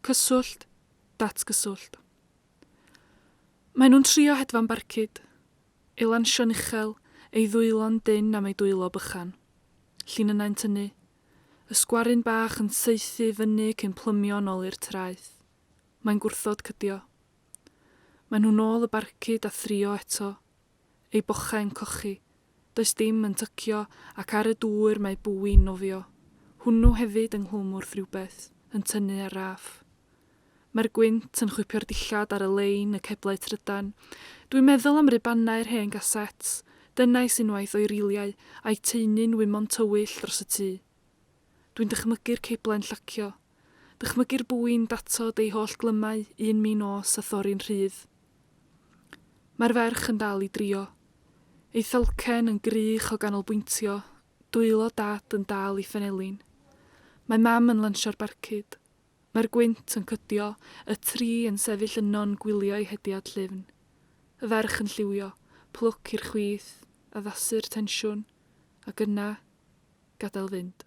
Cyswllt, datgyswllt. Maen nhw'n trio hedfan barcud. Ei lansio'n uchel, ei ddwylo'n dynn am ei dwylo bychan. Llinynnau'n tynnu. Y sgwaryn bach yn saethu fyny cyn plymio nôl i'r traeth. Mae'n gwrthod cydio. Maen nhw nôl y barcud a thrio eto. Ei bochau'n cochi. Does dim yn tycio ac ar y dŵr mae bwi'n nofio. Hwnnw hefyd ynghlwm wrth rywbeth, yn tynnu ar raff. Mae'r gwynt yn chwipio'r dillad ar y lein, y ceblau trydan. Dwi'n meddwl am rubanau'r hen gasets. Dynais unwaith o'i riliau, a'i taenu'n wymon tywyll dros y tŷ. Dwi'n dychmygu'r ceblau'n llacio. Dychmygu'r bwi'n datod ei holl glymau un min nos a thorri'n rhydd. Mae'r ferch yn dal i drio. Ei thalcen yn grych o ganolbwyntio, dwylo Dad yn dal ei phenelin. Mae Mam yn lansio'r barcud. Mae'r gwynt yn cydio, y tri yn sefyll yno'n gwylio'i hediad llyfn. Y ferch yn lliwio, plwc i'r chwith, addasu'r tensiwn, ac yna, gadael fynd.